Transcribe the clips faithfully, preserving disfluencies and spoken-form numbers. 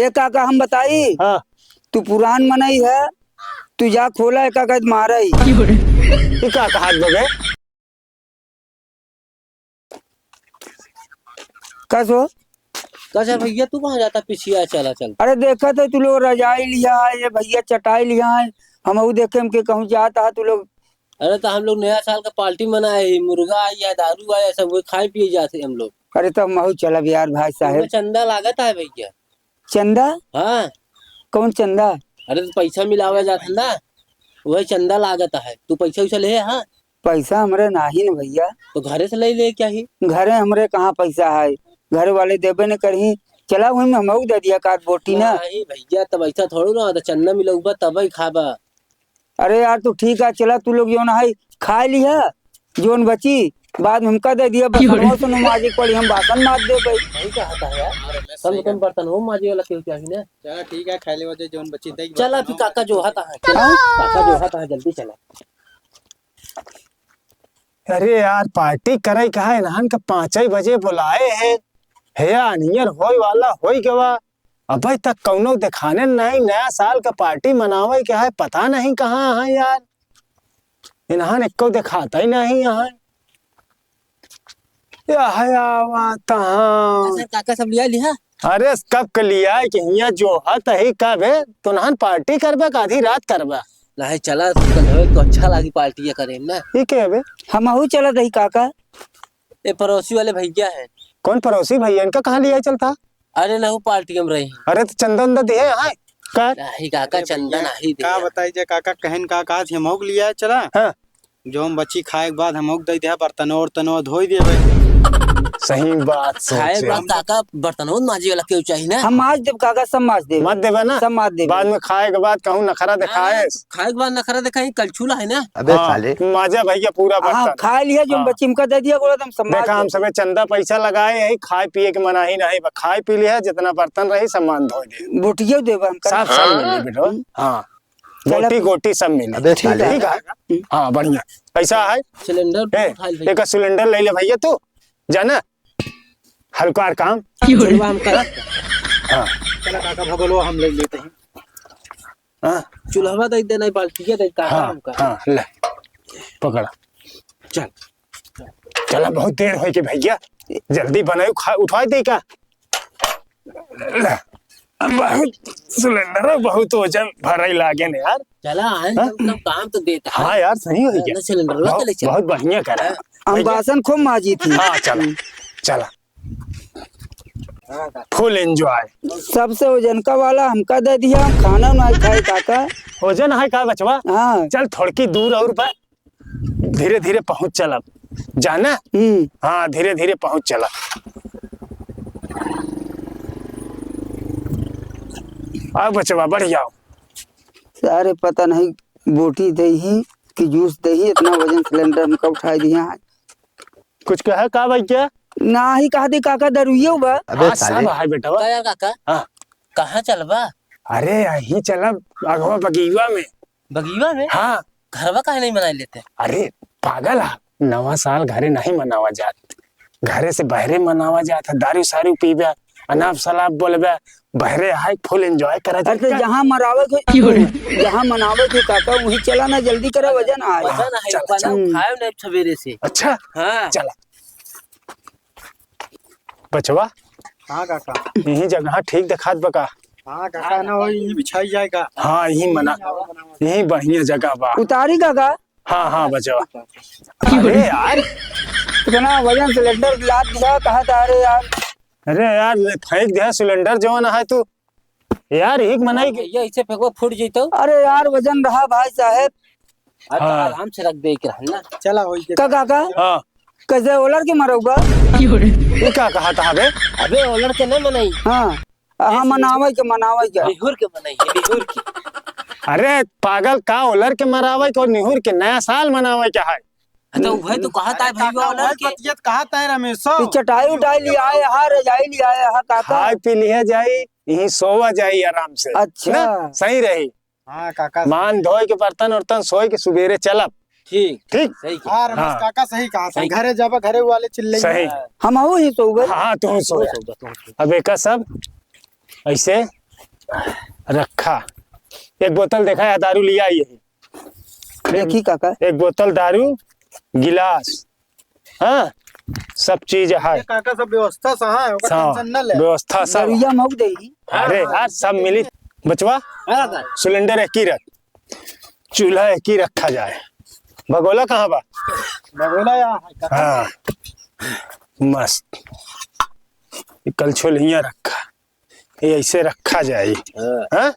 ए काका, हम बताई? हाँ। तू पुरान मनई है, तू जा खोला, एका कहत मारई। ई का कहत बा बे? का सो? का सर भैया, तू कहाँ जाता पिछिया चला चल? अरे देखत है तू लोग रजाई लिहा है, ये भैया चटाई लिहा है, हमहू देखे हमके कहूँ जात हा तू लोग। अरे तो हम लोग नया साल का पार्टी मनाए ही, मुर्गा आई है, दारू आया, सब वही खाए पिए जाते हम लोग। अरे तो हमहू चलब यार भाई साहब। चंदा लागत है भैया। चंदा? हाँ। कौन चंदा? अरे तो पैसा मिलावे जात है ना, वही चंदा लागत है। तू पैसा वैसा ले, हाँ? पैसा हमरे नाही न भैया। तो घरे से ले ले क्या ही? घरे हमरे कहाँ पैसा है, घर वाले देबे न करही। चला वही में हमहू दे दिया कार बोटी ना। नहीं भैया, तब ऐसा थोड़ू ना होता, चंदा मिलौबा तब ही खाबा। अरे यार, तू ठीक है, चला तू लोग जौन है खाए लिहा, जौन बची बाद में हमका दे दिया, बर्तनवा से माजे के पड़ी, हम बासन माज देबे। सही कहता है यार, कम से कम बर्तनवा माजे वाला केहू चाहिए ना। चला ठीक है, खाए ले वजह जौन बची दे। चला फिर काका जो हाथ है, चला। हाँ? काका जो हाथ है, जल्दी चला। अरे यार, पार्टी करे कहा इन्हन के पाँच ही बजे बुलाए हैं। हे यार, नियर होए वाला होई गवा। अबे तक कौनो देखाने नहीं, नया साल का पार्टी मनावे के है, पता नहीं कहाँ है यार। इन्हन एको देखाता ही नहीं यहाँ। या है आवा तहाँ। अच्छा, काका सब लिया लिहा? अरे, कब के लिया है कि हियाँ जो है तही कब है? तुनहन पार्टी करबे का आधी रात करबे? नहीं, चला, कल होए तो अच्छा लागी पार्टी करे ना। ई के हवे? हमहू चलत हई काका। ए पड़ोसी वाले भैया हैं। कौन पड़ोसी भैया? इनका कहाँ लिया चलता? अरे, नहू पार्टी में रही। अरे, तो चंदा उंदा दिहे हैं? का? नहीं काका, अरे चंदा भैया, नहीं का दिहे। बताई जे काका कहन का कहा थी, हमहू के लिया चला। हाँ। जौन बची खाए के बाद हमहू के दे दिया, बर्तनवा उर्तनवा धोई देबे। सही बात खाए के सोचे। बाद काका बर्तनवा माजे वाला केहू चाहिए ना। हम माज देब काका, सब माज देब। मत देबे ना। सब माज देब। बाद में खाए के बाद कहूँ नखरा ना, दिखाए। खाए के बाद नखरा दिखाई, कलछुला है ना। अबे हाँ, साले। माजा भैया पूरा हाँ, बर्तन। खा लिया जो हाँ। बची हमका दे दिया, बोला तुम सब माज देखा, हम देब। सबे चंदा पैसा लगाए है, खाए पिए के मनाही नहीं बा। खाए पी लिया, जितना बर्तन रही सब मान धो दे। बोटियो देब हम सब, सब हाँ। मिली बेटा। हम्म। हाँ। चलो। गोटी, गोटी सब मिली। अबे ठीक है, साले। ठीक है। हाँ, बढ़िया। कैसा है? सिलेंडर ए, उठा ले भैया। एक सिलेंडर ले ले भैया तू, जाना, हल्का काम। चलवा हम करत। हाँ। चला काका, भगोलो हम ले लेते हैं। हाँ। चूल्हा दे दे, नहीं बाल्टी दे, काका हाँ, हम कर। हाँ, ले, पकड़ा। चल। चला, बहुत देर होई के भैया, जल्दी बनायो, खा, उठवाई दे का? बहुत सिलेंडर, बहुत वजन भराई लागे ने यार। चला, आए हाँ? तो काम तो देता है। हाँ यार, सही हो गया। ना सिलेंडर ला बहुत, चले चल। बहुत बढ़िया करा। हाँ। हम भैया। बासन खूब माजी थी। हाँ, चला, हम्म। चला। फुल एंजॉय। सबसे वजनका वाला हमका दे दिया, हम खाना ना खाए काका। वजन है का बचवा? हाँ। चल थोड़की दूर और बा। धीरे धीरे पहुँच चलब, जाना? हम्म। हाँ, धीरे धीरे पहुँच चलब। आओ बचवा, बढ़िया हो। सारे पता नहीं बोटी देही कि जूस देही, इतना वजन सिलेंडर हमका उठाई दिया है। कुछ कहे का भैया? नाही कहा दी काका, दरुइयो बा। अबे हाँ, साले। सब है बेटवा। का यार काका? हाँ। कहाँ चलबा? अरे, यहीं चलब, अगवा बगीवा में। बगीवा में? हाँ। घरवा काहे नहीं मनाई लेते? अरे, पागल है, नवा साल घरे नहीं मनावा जात, घरे से बहरे मनावा जात है। दारू सारू पीबे, अनाप शराब बोलबे, बहरे आए फुल एंजॉय करा अरे, तो जाए। जहाँ मनावे के, जहाँ मनावे के काका, वहीं चला ना, जल्दी करा, वजन आए। वजन है, चल, बना चल। खाए नहीं सवेरे से। अच्छा? हाँ। चला। बचवा, हाँ काका। यही जगह ठीक देखात बा का? हाँ काका, ना हो, यही बिछाई जाए का? हाँ, यही मना, यही बढ़िया जगह बा। उतारी काका? हाँ, हाँ, बचवा। अरे यार, इतना वजन सिलेंडर लाद दिया, कहा था, अरे यार। अरे यार, ले फेंक दिया सिलेंडर जवन है तू। यार, एक मनाई के भैया, इसे फेंकवा फूट जइतो। अरे यार, वजन रहा भाई साहब। अच्छा, हाँ। आराम से रख दे के रहन ना। चला, होई के। का काका? हाँ। कैसे ओलर के मरौबा? ये का कहा था बे? अबे, ओलर के नहीं मनई। हाँ। हाँ, मनावे के, मनावे के। निहुर के मनई है, निहुर के। अरे पागल, का ओलर के मरावे के और निहुर के? नया साल मनावे के है। तो वही तो कहा था अरे भैया, काका, ओलर वही के। बतियत कहा था रमेशो। ये चटाई उटाई ले आए, हाँ, रजाई ले आए, हाँ, काका। खाए पी लिया जाई, यहीं सोवा जाई आराम से। अच्छा। ना? सही रही। हाँ, काका। मान धोए के बर्तन उर्तन सोए के सुबेरे चलब। ठीक, ठीक? सही कहा। हाँ, रमेश हाँ। काका सही कहा था। सही। घरे जाबा, घरे वाले चिल्ले। सही। हमहू ही सोबे। हाँ, तू सो जा। तू सो जा, तू सो जा। अब एका सब ऐसे रखा। एक बोतल देखा है, दारू लिया आई है। देखी काका। एक बोतल दारू, गिलास, हाँ, सब चीज है। ये काका सब व्यवस्था सा है, ओकर हाँ, tension न ले। व्यवस्था सब। दरुइया मऊ देई। अरे हाँ, यार, सब मिली। बचवा, हाँ, काका। सिलेंडर एक ही रख, चूल्हा एक ही रखा जाए। भगोला कहाँ बा? भगोला यहाँ है, काका। हाँ, मस्त। ये कलछुल हियाँ रखा। ये ऐसे रखा जाए। हाँ। हाँ?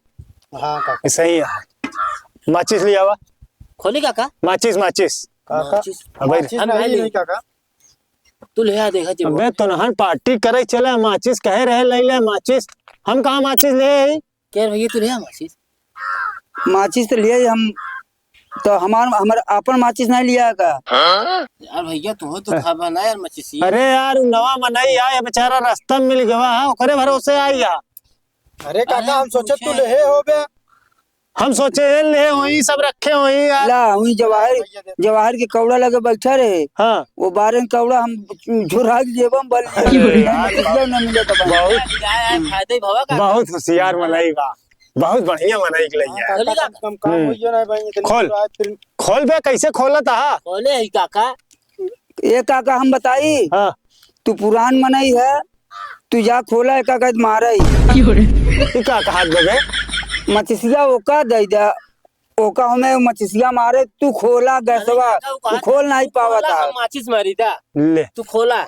हाँ, काका। ऐसे ही है। माचिस ले आवा। खोली काका? माचिस, माचिस। काका, माचिस। हाँ भाई। माचिस हम नहीं, नहीं ले। नहीं, काका। तू ले आ, देखा जी। अबे, तोनहन पार्टी करे चला, माचिस कहे रहे, ले ले माचिस। हम कहाँ माचिस ले आई? क्या भैया, तू ले आ माचिस? माचिस तो ले आई हम, तो हमार, हमार आपन माचिस नहीं लिया का? यार भैया, तू हो तो खाबा ना यार माचिस। अरे यार, नवा मनई आए, बेचारा रास्ता में मिल गवा है, ओकरे भरोसे आई है। अरे काका, हम सोचे तू लेहे होबे। हम सोचे ए लेहे होई, सब रखे होई यार। ला, वही जवाहर, भैया दे। जवाहर के कौड़ा लगे बैठा रहे। हाँ। वो बारह कौड़ा हम झुरा के जेबम बल अरे यार, मतलब न मिले तो बस। बहुत, यार, यार, फायदे ही भवा का। बहुत होशियार मनई बा, बहुत बढ़िया मनई के लइया। हाँ, काका, कम, कम काम हम्म। होइयो ना भाई, इतनी खोल। रात फिर खोल बे, कैसे खोलत हा? खोले ही काका। ए काका, हम बताई? हाँ। तू पुरान मनई है, तू जा खोला, एका कहत मारई। ई का कहत बे? मचिसिया ओका दे दे, ओका हमें मचिसिया मारे, तू खोला गैसवा, अरे, तू खोल नहीं पावत है। माचिस मारी दा। ले। तू खोला।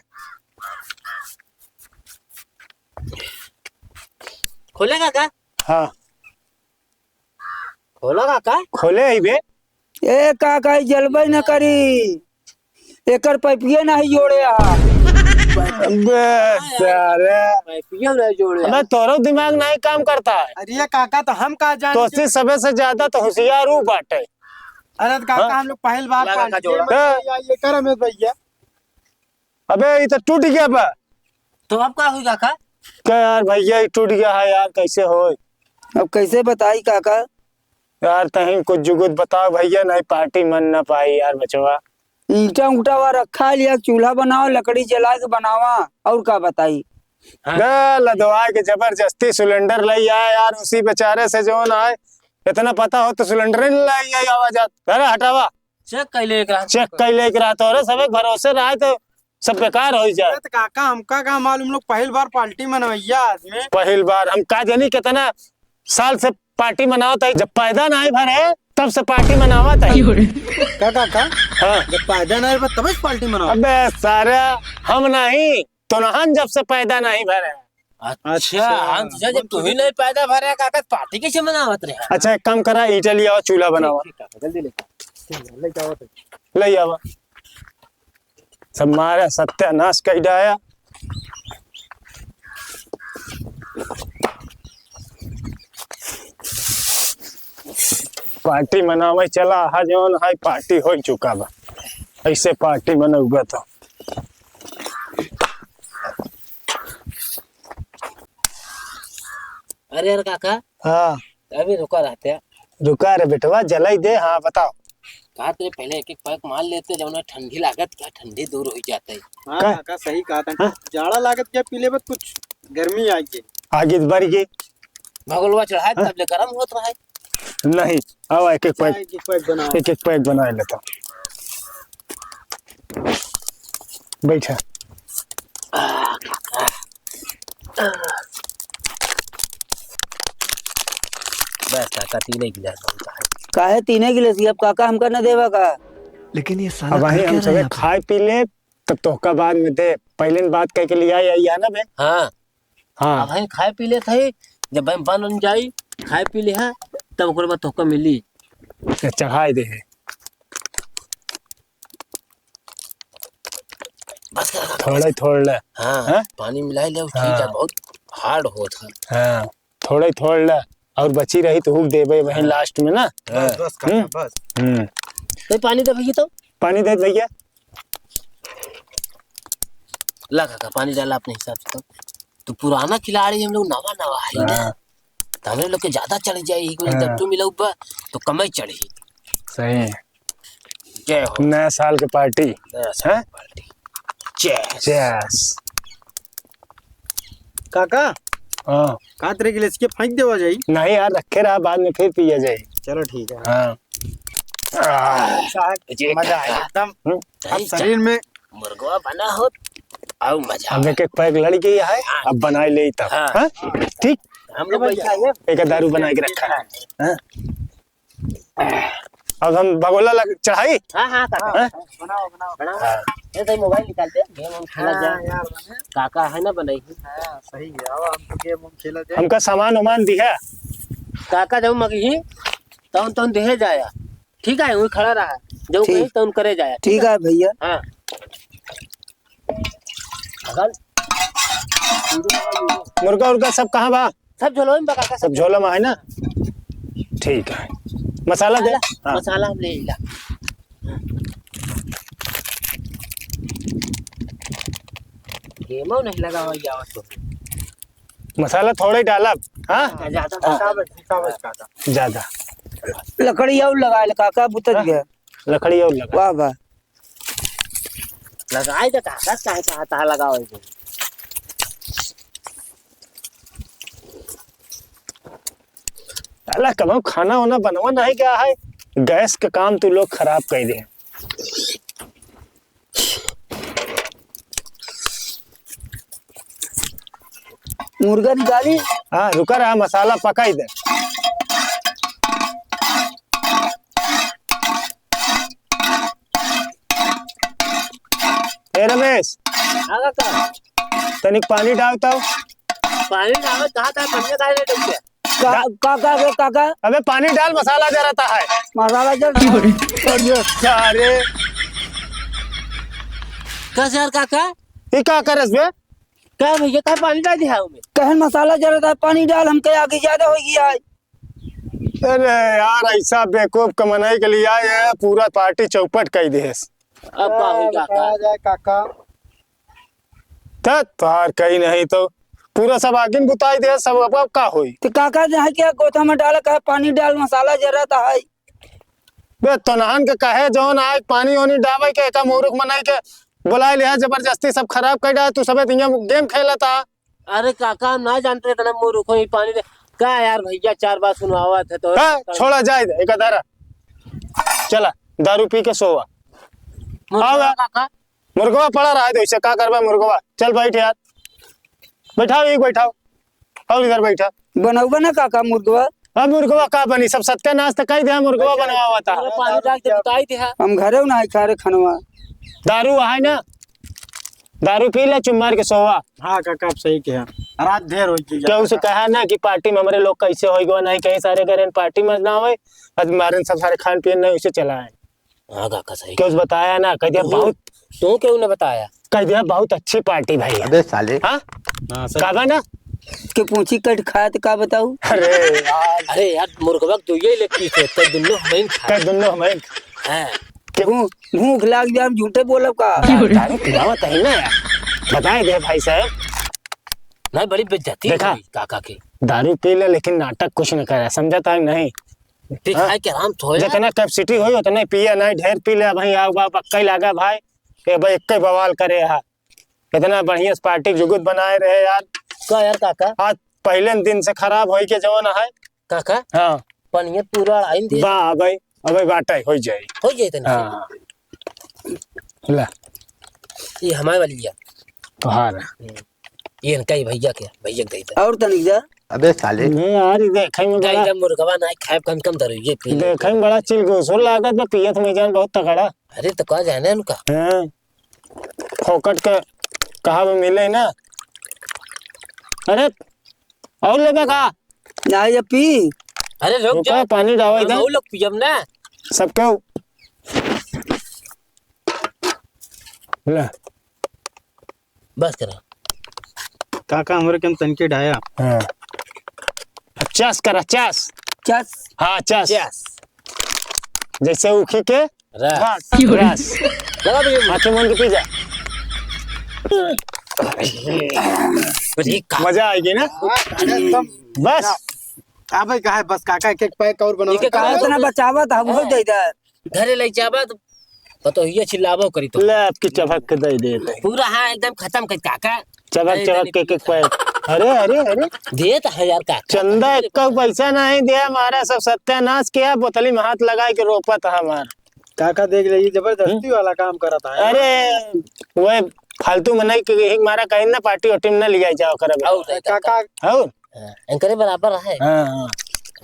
खोलेगा का? हाँ। खोला काका? खोले ही बे। ए काका, ई जलबे न करी। एकर पैपिये नहीं जोड़े हा। बे सारे। पैपिये नहीं जोड़े हा। अबे तोरो दिमाग नहीं काम करता है। अरे काका, तो हम का जाने? तोसी सबे से ज्यादा तो होशियार ऊ बाटे। अरे तो काका, हाँ? हम लोग पहल बार लगा का पार्टी जोड़ा। में हाँ। या ये कर रमेश भैया। अबे, ई तो टूट गया बा। तो अब का होई काका? का यार भैया, ई टूट गया है यार, कैसे होई? अब कैसे बताई काका? यार, तहीं कुछ जुगुत बताओ भैया, नहीं पार्टी मन ना पाई यार बचवा। ईंटा उंटा वा रखा लिया, चूल्हा बनावा, लकड़ी जला के बनावा, और का बताई? हाँ। बे, लदवा के जबरदस्ती सिलेंडर लई आए यार, उसी बेचारे से जौन आए, इतना पता हो तो सिलेंडर नहीं लाई आए, आवा जात। अरे हटावा। चेक कइले एक रहा। चेक कइले एक रहा तो, अरे, सब एक भरोसे रहा तो सब बेकार होइ जाए। अरे, तो काका, हमका का मालूम, लोग पहिल बार पार्टी मनवैया आदमी। पहिल बार, हम का जानी कितना साल से पार्टी मनावत है, जब पैदा नाहीं भरे, तब से पार्टी मनावत है। का, का, का? हाँ। जब पैदा नाहीं भरे, तब से पार्टी मनावत? अबे सारे, हम नहीं, तोनहन जब से पैदा नाहीं भरे। अच्छा, अच्छा। हम सोचा जब तू ही नहीं पैदा भरे काका, पार्टी कैसे मनावत रहे? अच्छा, एक काम करा, ईंटा ले आवा, चूल्हा बनावा। ठीक, ठीक है, जल्दी लेके आओ। ठीक है, लेके आओ तो। ले आवा। सब मारे सत्यानाश कर डाया। पार्टी मनावे चला, हा जौन है, पार्टी हो चुका बा। ऐसे पार्टी मनउबा तो। अरे यार काका। हाँ। अभी रुका रहते हैं। रुका रे बेटवा, जलाई दे। हाँ, बताओ। कहा तेरे पहले एक एक पैक मार लेते, जब ना ठंडी लागत, क्या ठंडी दूर हो जाता है। हाँ, का? काका सही कहा था। हाँ? जाड़ा लागत क्या पी लेबत, कुछ गर्मी आ गई। आगे बढ़ गई। भगोलवा चढ़ाए, हाँ? तब ले गरम होत रहा है। नहीं, आवा, एक एक पैक, एक एक पैक बनाओ। एक एक पैक बना लेता। बैठा। बस काका, तीन ही गिलास बनता है। काहे तीन ही गिलास? अब काका हमका न देवा का? लेकिन ये साला अब कर वहीं क्या हम रहा है सबे यहाँ पे? खाए पी ले, तब तोहका बाद में दे। पहले न बात कह के लिया या, या ना बे? हाँ। हाँ। अब हम खाए पी लेत हई, जब हम बन जाई, खाए पी ले है, तब ओकरे बाद तोहका मिली। ये चढ़ाई दे है। बस कर, कर, थोड़ा ही बस। थोड़ ले। हाँ, हाँ? पानी मिला ले, ठीक है, हाँ। बहुत hard होत है। हाँ, थोड़ा ही थोड़ ले, और बची रही तो हुक देबे वहीं हाँ। Last में ना। बस, बस, काका, हम्म? बस। हम्म। तो पानी दे भैया तो। पानी दे भैया। ला काका, पानी डाला अपने हिसाब से तो। तू पुराना खिलाड़ी, हम लोग नवा नवा है ना। हाँ। तो हमरे लोग के ज्यादा चढ़ जाई, एक बार हाँ। जब तू मिलउबा, तो कमे चढ़ी। सही है। जय हो। नया साल के पार्टी। नया साल हैं? के पार्टी। Cheers। Cheers। काका, हाँ। का तरह के लिए इसके फेंक देवा जाई? नहीं यार, रखे रहा, बाद में फिर पिया जाई। चलो ठीक है। हाँ। आह, साहब, ये मजा आया एकदम। हम्म। अब शरीर में मुर्गवा बना हो, आओ मजा अब आवे। एक एक पैक लड़ गई है, हाँ। अब बनाए ले तब। हाँ। हाँ? ठीक? हम लोग बैठा है। एक दारू बना के रखा है। हाँ? अब हम भगोला लग चढ़ाई? हाँ, हाँ, काका। हाँ? बनाओ, बनाओ। बनाओ। हाँ। ये तो मोबाइल निकाल दे, गेम हम खेला हाँ, जाए। यार, बने। काका है ना बनाई? हाँ, सही है। आओ, हम तो गेम हम खेला जाए। हमका सामान उमान दिहा। काका जब मगही, तौन तौन देहे जाया। ठीक है, वही खड़ा रहा। जब ठीक। कही तौन करे जाया। ठीक है भैया। हाँ। अगल। मुर्गा उर्गा सब कहाँ बा? सब झोलवा में बा काका, सब सब। झोला में है ना? ठीक है। मसाला दे। मसाला, हाँ। मसाला हम ले ला। गेमो नहीं लगावा जावा तो। मसाला थोड़े डालब, हाँ? हाँ, ज्यादा हाँ। मसाला, मसाला ज्यादा। लकड़ी और लगा ले काका, बुतत हाँ? गया। लकड़ी और लगा। वाह, वाह। लगाई दे काका, चाहे चाहता है लगाओ इसे। साला कबहूँ खाना वाना बनवा नहीं गया है, गैस का काम तू लोग खराब कर दे। मुर्गा निकाली। हाँ, रुका रहा, मसाला पकाई दे। ए रमेश, हाँ काका। तनिक पानी डाल तो। पानी डाल, कहाँ था? बढ़िया था, ले डूब गया। का, का, का रे काका? अबे पानी डाल, मसाला जरता है। मसाला जर अरे सारे। का यार काका? ये का करस बे? का भैया, का पानी डाल दिया हमें? कहन मसाला जरता है, पानी डाल, हमके आगे ज्यादा हो गया है। अरे यार, ऐसा बेवकूफ कमनाई के लिए आए हैं, पूरा पार्टी चौपट कर देस। अब का होई काका? बताया जाए काका। त तोहार कही नहीं तो पूरा सब आगिन बुताई दे, सब अब, अब का होई? तो काका जहाँ के गोथा में डाला, कहे पानी डाल, मसाला जरता है। बे तोनहन के कहे जौन आए पानी ओनी डावे के, एका मूर्ख मनई के बुलाए लिहा, जबरदस्ती सब खराब कर डाले, तू सबे दुनिया में गेम खेलता। अरे काका, हम ना जानते इतना मूर्ख हो, ये पानी दे। का यार भैया, चार बार सुनावा थे तो। हाँ, छोड़ा जाए दे, एक दारा। चला, दारू पी के सोवा। मुर्गा आओ यार। काका। मुर्गवा पड़ा रहा है, तो इसे का करबा मुर्गवा? चल बैठ यार, बैठाओ, एक बैठाओ, और इधर बैठा। बनौबा ना काका मुर्गवा? अब मुर्गवा का बनी, सब सत्यानाश तो कह दिया, मुर्गवा बनवावा था। अरे पानी डाल के बुताई दिया। हम घरे ना है खा रे खनवा। दारू है ना, दारू पी ले, चुप मार के सोवा। हाँ काका, आप सही कहे, रात ढेर हो गई। क्या उसे कहा ना कि पार्टी में हमारे लोग कैसे होई गो, नहीं कहीं सारे घरे पार्टी में ना होए, आज मारन सब सारे खान पियन नहीं उसे चला है। हाँ काका, सही क्यों कहा। बताया ना, कह दिया तू, बहुत। तू क्यों ना बताया? कह दिया बहुत अच्छी पार्टी भाई है। अबे साले। हाँ? हाँ, सही। का बा ना? के पूछी कट खाए तो का बताऊ? अरे यार। अरे यार, मुर्गवा के दुइये लेग पीस है, तो दुन्नो हमइन खा। कह दुन्नो हमइन खा। हाँ। के भू-, भूख लाग गया, हम झूठे बोलब का? दारू पिलावत है ना यार। बताए दे भाई साहब। नहीं, बड़ी बेइज्जती देखा? हुई काका की। दारू पी ले, लेकिन नाटक कुछ न करे, समझता है नहीं? ठीक हाँ? है कि आराम से होए। जितना कैपेसिटी होई, उतना ही पिया, नहीं ढेर पी ले। भाई, आओ बा, पक्का ही लागा भाई। ए भाई, एक ही बवाल करे हा। इतना बढ़िया पार्टी जुगुत बनाए रहे यार। का यार काका? आज पहले दिन से खराब होई के जवन है। काका? हाँ। पनिया पूरा अड़ाइन दे। बा भाई, अबे बाटे, हो जाए। हो जाए तनी। हाँ। ला। ये हमारे वाली है। तोहार है। हम्म। ये इनका ही भैया के, भैया के दे दे। और तनिक जा। अबे साले। नहीं यार, ये देखे में बड़ा एकदम मुर्गवा ना खाए, कम कम धरो, ये पी ले। देखे में बड़ा चिलगोसो लागत बा, पियत में जान बहुत तगड़ा। अरे तो का जाने उनका? हाँ। फोकट के कहा भी मिले ना। अरे, और लेबे का? ना, ये पी। अरे रुक रुका, जा। पानी डावा हम इधर। और लोग पियब ना। सबके उ-, ले। बस करा। काका, हमरे के हम तनके डाया। हाँ। चस करा, चस। चस। हाँ, चस। चस। जैसे उखी के रस। रस। लगा दो ये। आंखें मूंद के पी जा। अरे का- मजा आएगी ना? एकदम। बस। अबे का है, बस काका एक एक पैक और बनाओ। एक एक काहे इतना बचावत है, वो दे दे। घरे ले जाबा तो पतोहिया चिल्लाबो करी तो। ले, आपकी चबक के दे दे। पूरा हाँ, एकदम खत्म कर काका। चबक, अरे, चबक के एक एक पैक। अरे, अरे, अरे। देत है यार काका। चंदा एक्का पैसा नहीं दिया, हमारा सब सत्यानाश किया, बोतली में हाथ लगाए के रोपत है हमार। काका देख ले, ये जबरदस्ती हम्म। वाला काम करत है। अरे, वह फालतू में नहीं, कि यही मारा कहीं ना पार्टी वार्टी में ना लिया जाओ कर अब। और नहीं काका। और? हाँ, इनकरे बराबर है। हाँ, हाँ।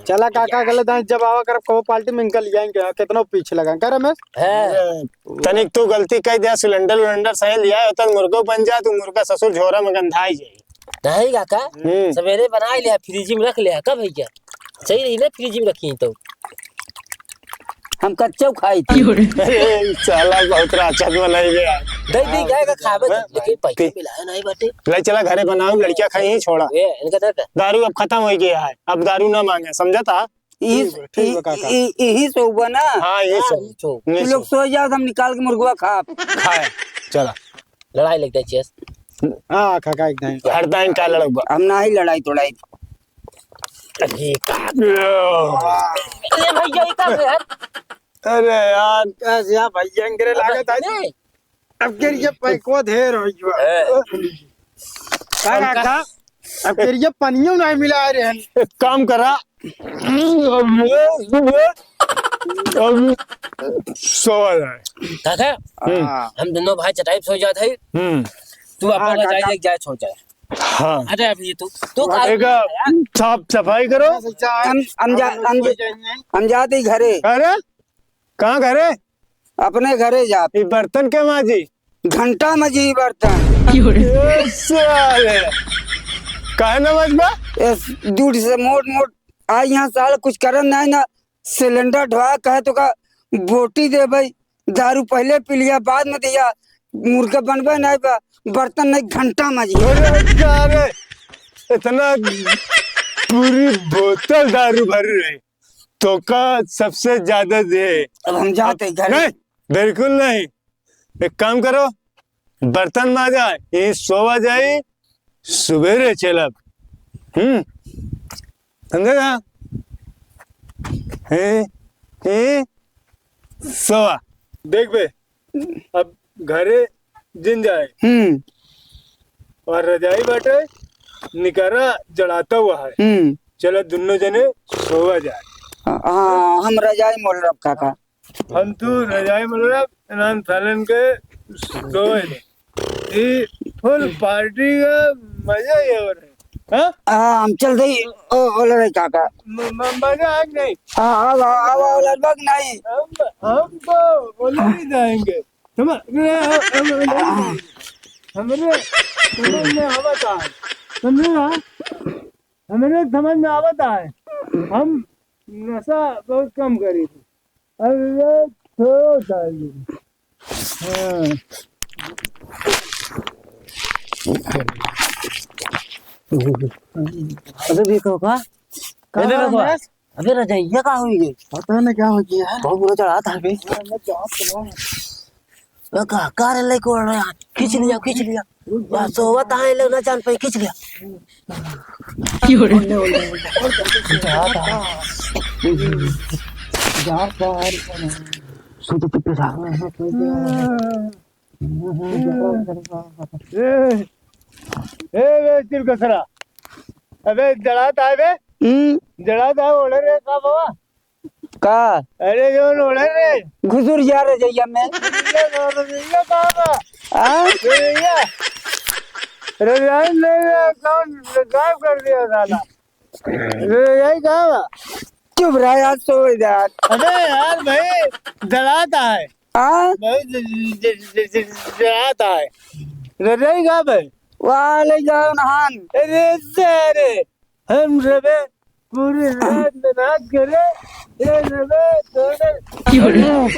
चला काका, गलत है, जब आवा करब कबो पार्टी में इनका लियाएंगे, हाँ, कितना पीछे लगा कर रमेश? हाँ। अरे, तनिक तू गलती कह दिया, सिलेंडर उलेंडर सही लिया होता, मुर्गो बन जा, तू मुर्गा ससुर झोरा में गंधाई जाई। नहीं काका, हम्म। सवेरे बनाए लिया, फ्रिज में रख लिया, कब भैया? सही रही ना, फ्रिज में रखी तो। हम कच्चो खाई थी। अरे, साला बहुत राक्षस बनाई गया। दे दी, हाँ, गए का खावे हाँ, तो, लेकिन पैसा ठीक। मिला है नहीं बाटे। ले चला घरे बनाओ, लड़कियां खाई ही छोड़ा। ये, इनका दे दे। दारू अब खत्म हो गया है, अब दारू ना मांगे, समझा था? इस, ठीक बा, काका। इ-, इ-, इही से हुआ ना? हाँ, ये हाँ, सब। ये सब। तू लोग सो जाओ, हम निकाल के मुर्गवा खाब। खाए, चला। लड़ाई लग जाए, चेस। हाँ, काका, एकदम। हर दाइन का लड़बा। हम ना ही लड़ाई तोड़ाई। अरे, का-, अरे भैया, ये का है? अरे यार। कैसे यार भैया, अंगरे लागत है? नहीं। अब के लिए पैको ढेर हो गया। ए। का काका? अब के लिए पनियो नहीं मिला रहे हैं। एक काम करा। अब सोवा जाए। काका, हम्म। हाँ। हम दोनों भाई चटाई पे सो जात है। हम्म। तू अपन हाँ, रजाई काका। लेके जाए, सो जाए। हाँ। अरे अभी तू, तू हाँ, का एक, साफ सफाई करो। हम, हम जा, हम, हम जाते ही घरे। अरे? कहाँ घरे? अपने घरे जात। ये बर्तन के माजी? घंटा माजी बर्तन। ए साले, काहे ना माजबा? ए दूर से मोट मोट आ, यहाँ साल कुछ करन नहीं ना, सिलेंडर ढोआ कहे तो का बोटी दे भाई, दारू पहले पी लिया, बाद में दिया, मुर्गा बनबे नहीं बा, बर्तन नहीं, घंटा माजी। अरे साले, इतना पूरी बोतल दारू भर रही। तो का सबसे ज्यादा दे। अब हम जाते अब घर। नहीं, बिल्कुल नहीं। एक काम करो, बर्तन माजा, यहीं सोवा जाई, सुबेरे चलब। हम्म, समझे ना? हे, हे, सोवा। देख बे, अब घरे जिन जाए। हम्म। और रजाई बाटे, निकारा जड़ाता हुआ है। हम्म। चला दुन्नो जने सोवा जाए। हाँ, हम रजाई मोल रब काका। हम तू रजाई मोल रब, इनाम सालन के सोए ने। ई फुल पार्टी का मजा ही और है। हाँ? हाँ, हम चल दई, ओ, ओले रे काका। म-, म-, मजा आ गई। हाँ, अब, अब, अब ओले बग नहीं। हम, हम तो ओले ही जाएंगे। समझ, हम, हम, हम, हमरे समझ में आवत है। समझे ना? हमरे समझ में आवत है। हम नशा बहुत कम करी थी। अरे, छोड़ डाली। हाँ। अबे, देखो का? का अबे, देखो। रमेश? अबे रजैया का हुई गई? पता नहीं क्या हो गया है। बहुत बुरा चढ़ा था बे। हाँ, मैं क्या करूँ? ए, का, का रे लइको रहे हैं? खींच लिया, खींच लिया। बस सोवत आए लोग ना जान पाए, खींच लिया। क्यों रे? जा, जा। जा, जा। सुन तो चुप रहा। ए, ए, बे, चिलकसरा। अबे, जड़ात आए बे? हम्म। जड़ात आए, ओढ़े रे, का बाबा? का? अरे, जो ओढ़े रे। घुसुर जा रजैया में। रजैया, रजैया का बा? आ? रजैया। रजैया नहीं, नहीं, कौन गायब कर दिया साला? रजैया का बा? चुप रहा यार, सो जा। अबे यार भाई, जड़ात आए। हाँ? भाई, ज-, ज-, ज-, ज-, जड़ात आए। रजैया का भाई? वाले जाओ नहान। अरे सारे, हम सबे पूरी रात मेहनत करे, ये सबे दोनों